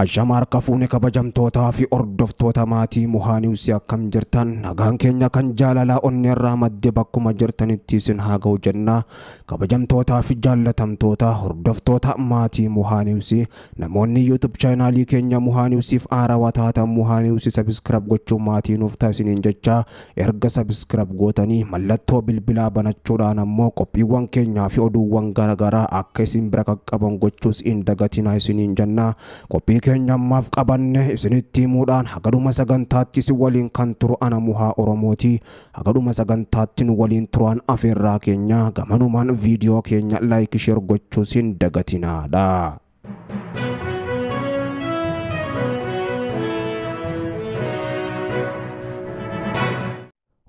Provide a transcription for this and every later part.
Ashama harka fuune kabajamtootaa fi hordoftoota maatii Muhaa Niwus akkam jirtan nagaan keenya kan jaalalaa onneerraa madde bakkuma jirtanitti isin haa ga'u jenna. Kabajamtootaa fi jaallatamtoota hordoftoota maatii Muhaa Niwus namoonni YouTube chaanaalii keenya Muhaa Niwusiif haarawaa taatan Muhaa Niwus subscribe gochuun maatii nuuf taasisaniin jecha erga subscribe gootanii mallattoo bilbilaa banachuudhaan ammoo qophiiwwan keenyaa fi oduuwwan garaagaraa akka isin bira qaqqaban gochuus hin dagatinaa isiniin jenna. Qophii keenya ammaaf qabanne isinitti himuudhaan hagadhuma sagantaatti isin waliin kan turu ana Muhaa Oromooti. Hagadhuma sagantaatti nu waliin turan afeerraa keenya gamanumaan viidiyoo keenya like share gochuus hin dagatinaadha.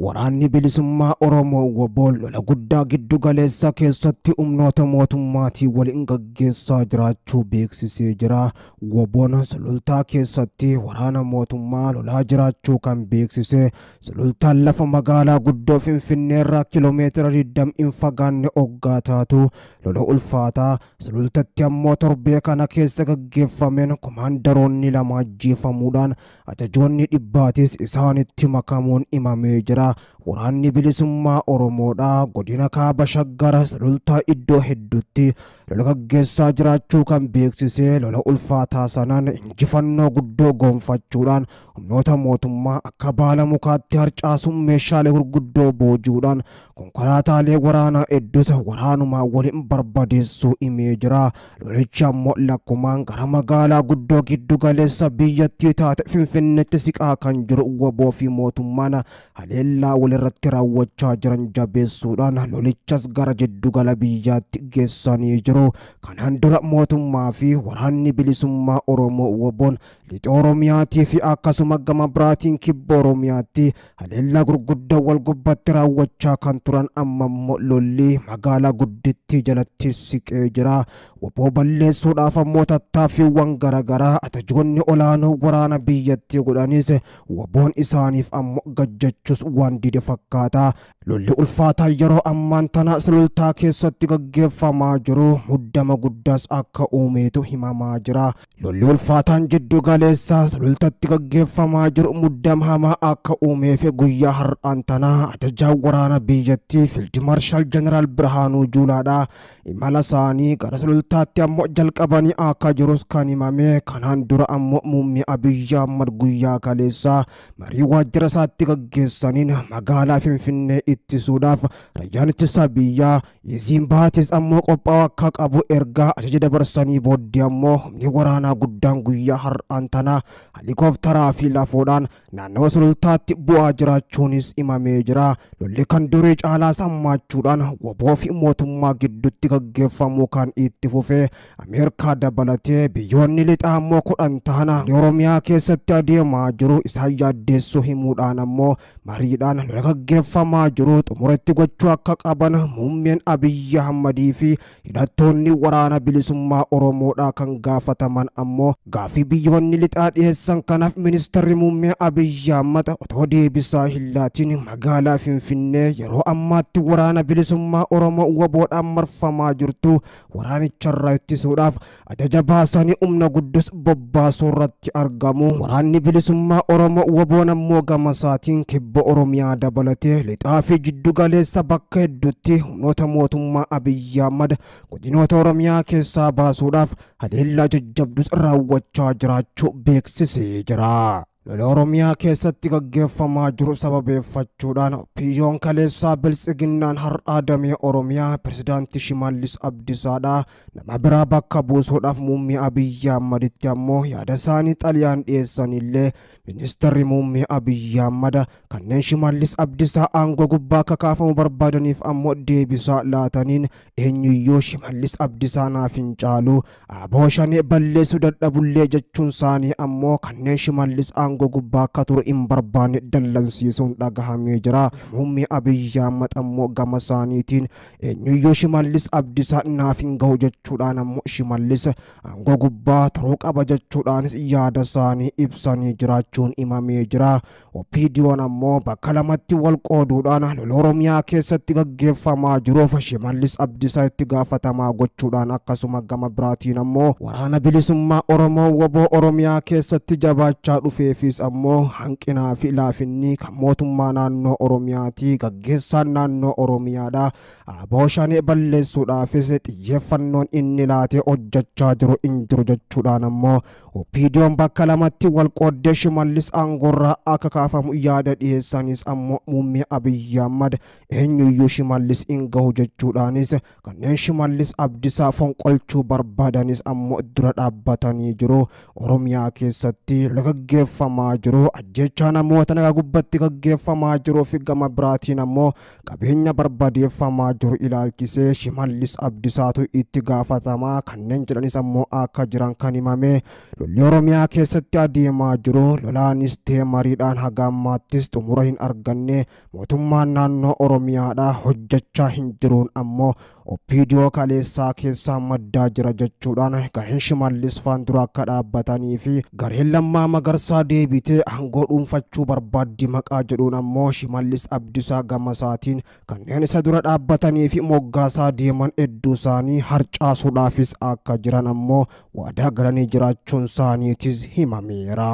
Waraanni bilisummaa Oromoo WBOn lola guddaa giddu galeessa keessatti humnoota mootummaatii waliin gaggeessaa jiraachuu beeksisee jira. WBOn sulultaa keessatti waraana mootummaa lolaa jiraachuu kan beeksise sulultaan lafa magaalaa guddoo Finfinneerraa kiiloomeetira 20 hin fagaanne oggaa taatu lola ulfaataa sulultatti ammoo torbee kana keessa gaggeeffameen komaandaroonni lama ajjeefamuudhaan ajajoonni dhibbaatis isaanitti makamuun himamee jira. Waraanni bilisummaa Oromoodha godina kaaba shaggara sulultaa iddoo hedduutti lola gaggeessaa jiraachuu kan beeksise lola ulfaataa sanaan injifannoo guddoo gonfachuudhaan humnoota mootummaa akka baala mukaatti harcaasuun meeshaalee gurguddoo boojuudhaan konkolaataalee waraanaa hedduus waraanumaa waliin barbadeessuu himee jira. Lolichi ammoo lakkumaan gara magaalaa guddoo giddu galeessa biyyattii taate Finfinneetti siqaa kan jiru WBO fi mootummaan haleellaa walirratti raawwachaa jiran jabeessuudhaan lolichas gara jiddugala biyyaatti geessanii jiru. Kanaan dura mootummaa fi waraanni bilisummaa Oromoo WBOn lixa Oromiyaatii fi akkasuma gama biraatiin kibba Oromiyaatti haleellaa gurguddaa wal gubbatti raawwachaa kan turan amma immoo lolli magaalaa guddittii jalatti siqee jira. WBO balleessuudhaaf ammoo tattaaffiiwwan garaagaraa ajajoonni olaanoo waraana biyyattii godhanis WBOn isaaniif ammoo gajjachuus waan dide fakkaata. Lolli ulfaataa yeroo ammaan tana sulultaa keessatti gaggeeffamaa jiru muddama guddaas akka uumeetu himamaa jira. Lolli ulfaataan jiddu galeessa sulultatti gaggeeffamaa jiru muddama hamaa akka uumeef guyyaa har'aan tana ajajaa waraana biyyattii Fiild Maarshaal Jeneraal Birhaanuu Juulaadha. Imala isaanii gara sulultaatti ammoo jalqabanii akka jirus kan himame. Kanaan dura ammoo muummee Abiyyi Ahmad guyyaa kaleessa marii waajjira isaatti gaggeessaniin magaalaa Finfinnee ittisuudhaaf rayyaan ittisa biyyaa isiin baatis ammoo qophaa'uu akka qabu ergaa ajaja dabarsanii booddee ammoo humni waraanaa guddaan guyyaa har'aan tana helikoophtaraa fi lafoodhaan naannawa sulultaatti bu'aa jiraachuunis himamee jira. Lolli kan durii caalaa sammaachuudhaan WBO fi mootummaa gidduutti gaggeeffamuu kan itti fufee Ameerikaa dabalatee biyyoonni lixaa ammoo 10 ta'an Oromiyaa keessatti adeemaa jiru isaan yaaddeessuu himuudhaan ammoo mariidhaan lola gaggeeffamaa jiru xumuratti gochuu akka qaban muummeen Abiyyi Ahmadii fi hidhattoonni waraana bilisummaa Oromoodhaa kan gaafataman ammoo gaaffii biyyoonni lixaa dhiyeessan kanaaf ministeerri muummee Abiyyi Ahmad otoo deebisaa hin laatin magaalaa Finfinnee yeroo ammaatti waraana bilisummaa Oromoo WBOdhaan marfamaa jirtu waraanicharraa ittisuudhaaf ajaja baasanii humna guddus bobbaasuu irratti argamu. Waraanni bilisummaa Oromoo WBOn ammoo gama isaatiin kibba Oromiyaa dabalatee lixaa fi jiddu galeessa bakka hedduutti humnoota mootummaa Abiyyi Ahmad godinoota Oromiyaa keessaa baasuudhaaf haleellaa jajjabdus raawwachaa jiraachuu beeksisee jira. Lola Oromiyaa keessatti gaggeeffamaa jiru sababeeffachuudhaan biyyoon kaleessaa biltsiginnaan har'aa damee Oromiyaa pirezidaantii Shimallis Abdiisaadha. Nama biraa bakka buusuudhaaf muummee Abiyyi Ahmaditti ammoo yaada isaanii xaliyaan dhiyeessanillee ministeerri muummee Abiyyi Ahmad kanneen Shimallis Abdiisaa aangoo gubbaa kakaafamu barbaadaniif ammoo deebisaa laataniin eenyuyyuu Shimallis Abdiisaa naaf hin caalu aboo shanee balleessuu dadhabullee jechuun isaanii ammoo kanneen Shimallis aangoo gubbaa akka turu hin barbaanne dallansiisuun dhagahamee jira. Muummee Abiyyi Ahmad ammoo gama isaaniitiin eenyuyyuu Shimallis Abdiisaa naaf hin gahu jechuudhaan ammoo Shimallis aangoo gubbaa turuu qaba jechuudhaanis yaada isaanii ibsanii jiraachuun himamee jira. OPDO'n ammoo bakka lamatti wal qooduudhaan lola Oromiyaa keessatti gaggeeffamaa jiruuf Shimallis Abdiisaa itti gaafatamaa gochuudhaan akkasuma gama biraatiin ammoo waraana bilisummaa Oromoo woboo Oromiyaa keessatti jabaachaa dhufeefis ammoo hanqinaa fi laafinni kan mootummaa naannoo Oromiyaatii gaggeessaan naannoo Oromiyaadha. Aboo Shanee balleessuudhaafis xiyyeeffannoon inni laatee hojjechaa jiru hin jiru jechuudhaan ammoo OPDO'n bakka lamatti wal qooddee Shimallis aangoorraa akka kaafamu yaada dhiyeessanis ammoo muummee Abiyyi Ahmad eenyuyyuu Shimallis hin gahu jechuudhaanis kanneen Shimallis Abdiisaa fonqolchuu barbaadanis ammoo dura dhaabbatanii jiru. Oromiyaa keessatti lola gaggeeffamaa jiru ajjechaa namoota nagaa gubbatti gaggeeffamaa jiruu fi gama biraatiin ammoo qabeenya barbadeeffamaa jiru ilaalchisee Shimallis Abdiisaatu itti gaafatamaa kanneen jedhanis ammoo akka jiran kan himame. Lolli Oromiyaa keessatti adeemaa jiru lolaanis ta'e mariidhaan haga ammaattis xumura hin arganne mootummaan naannoo Oromiyaadha hojjechaa hin jiruun ammoo OPDO kaleessaa keessaa maddaa jira jechuudhaan gareen Shimallis faan dura akka dhaabbatanii fi gareen Lammaa Magarsaa deebitee aangoo dhuunfachuu barbaaddi maqaa jedhuun ammoo Shimallis Abdiisaa gama isaatiin kanneen isa dura dhaabbatanii fi moggaasaa deeman hedduu isaanii harcaasuudhaafis akka jiran ammoo waadaa galanii jiraachuun isaaniitis himameera.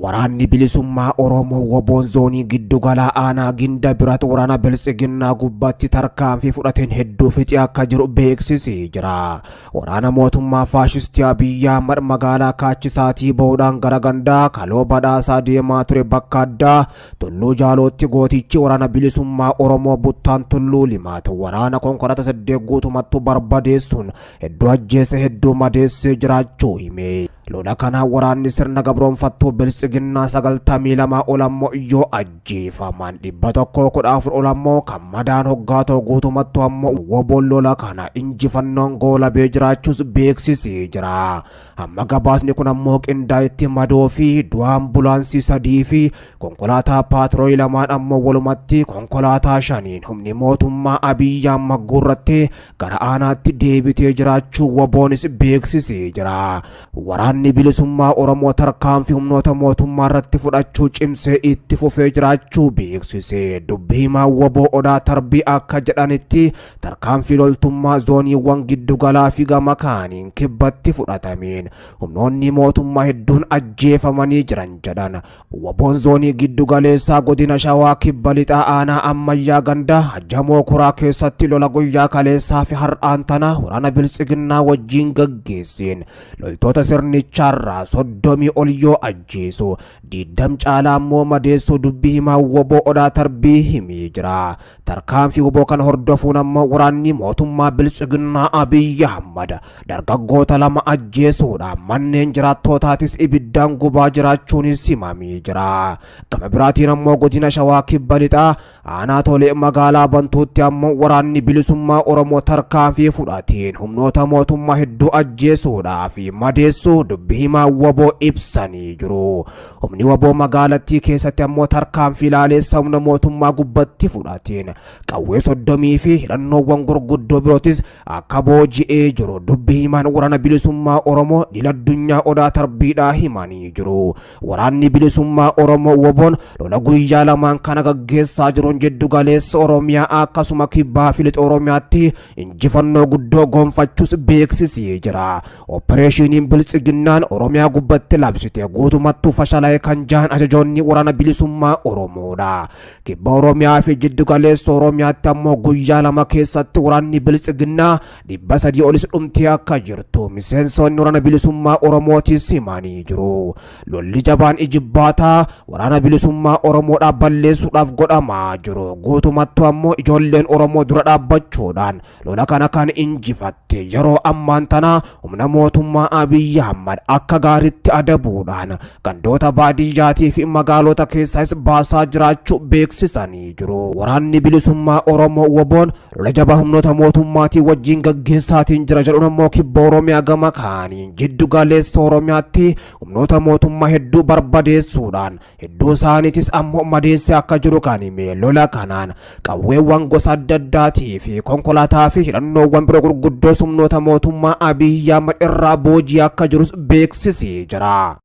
Waraanni bilisummaa Oromoo woboon zoonii giddugalaa aanaa Ginda Birat waraana biltsiginnaa gubbaatti tarkaanfii fudhateen hedduu fixee akka jiru beeksisee jira. Waraana mootummaa faashistii Abiyyi Ahmad magaalaa Kaachisaatii bahuudhaan gara gandaa Kaloo Badhaasaa deemaa ture bakka addaa Tulluu Jaalootti gootichi waraana bilisummaa Oromoo buttaan Tulluu Limaata waraana konkolaataa 8 guutumattuu barbadeessuun hedduu ajjeese hedduu madeessee jiraachuu hime. Lola kana waraanni sirna gabroonfattuu biltsiginnaa 92 ol ammoo yoo ajjeefaman 114 ol ammoo kan madaan hoggaatoo guutumattu ammoo woboon lola kana injifannoon goolabee jiraachuus beeksisee jira. Amma gabaasni kun ammoo qindaa'etti madoo fi du'a ambulaansii 3 fi konkolaataa paatrooyii 2 ammoo walumatti konkolaataa 5 humni mootummaa Abiyyi Ahmad guurrattee gara aanaatti deebitee jiraachuu woboonis beeksisee jira. Waraanni bilisummaa Oromoo tarkaanfii humnoota mootummaa irratti fudhachuu cimsee itti fufee jiraachuu beeksise. Dubbii himaa woboo Odaa Tarbii akka jedhanitti tarkaanfii loltummaa zooniiwwan giddugalaa fi gama kaaniin kibbatti fudhatameen humnoonni mootummaa hedduun ajjeefamanii jiran jedhan. Woboon zoonii giddugaleessaa godina Shawaa kibba lixaa aanaa ammayyaa ganda Jamoo Kuraa keessatti lola guyyaa kaleessaa fi har'aan tana waraana biltsiginnaa wajjiin gaggeesseen loltoota sirnichaarraa 30 ol yoo ajjeesu 20 caalaa ammoo madeessuu dubbii himaa woboo Odaa Tarbii himee jira. Tarkaanfii woboo kana hordofuun ammoo waraanni mootummaa biltsiginnaa Abiyyi Ahmad dargaggoota 2 ajjeesuudhaan manneen jiraattootaatis ibiddaan gubaa jiraachuunis himamee jira. Gama biraatiin ammoo godina Shawaa kibba lixaa aanaa Tolee magaalaa Bantuutti ammoo waraanni bilisummaa Oromoo tarkaanfii fudhateen humnoota mootummaa hedduu ajjeesuudhaa fi madeessuu dubbii himaa woboo ibsanii jiru. Humni woboo magaalattii keessatti ammoo tarkaanfii laaleessa humna mootummaa gubbatti fudhateen qawwee 30 fi hidhannoowwan gurguddoo birootis akka booji'ee jiru dubbii himaan waraana bilisummaa Oromoo dhila addunyaa Odaa Tarbiidhaa himanii jiru. Waraanni bilisummaa Oromoo woboon lola guyyaa lamaan kana gaggeessaa jiruun jiddu galeessa Oromiyaa akkasuma kibbaa fi lixa Oromiyaatti injifannoo guddoo gonfachuus beeksisee jira. Opereeshiniin biltsiginnaan Oromiyaa gubbatti labsite guutumattuu fashalaa'e kan jahan ajajoonni waraana bilisummaa Oromoodha. Kibba Oromiyaa fi jiddu galeessa Oromiyaatti ammoo guyyaa lama keessatti waraanni biltsiginnaa 300 olis dhumtee akka jirtu miseensonni waraana bilisummaa Oromootis himanii jiru. Lolli jabaan ijibbaataa waraana bilisummaa Oromoodhaa balleessuudhaaf godhamaa jiru. Guutumattuu ammoo ijoolleen Oromoo dura dhaabbachuudhaan lola kana kan injifatte yeroo ammaan tana humna mootummaa Abiyyi Ahmad Ahmad akka gaariitti adabuudhaan gandoota baadiyyaatii fi magaalota keessaas baasaa jiraachuu beeksisanii jiru. Waraanni bilisummaa Oromoo WBOn lola jabaa humnoota mootummaatii wajjin gaggeessaatiin jira jedhuun ammoo kibba Oromiyaa gama kaaniin jiddu galeessa Oromiyaatti humnoota mootummaa hedduu barbadeessuudhaan hedduu isaaniitis ammoo madeessee akka jiru kan hime. Lola kanaan qawweewwan gosa adda addaatii fi konkolaataa fi hidhannoowwan biroo gurguddoo humnoota mootummaa Abiyyi Ahmad irraa boojii akka jirus beeksisee jira.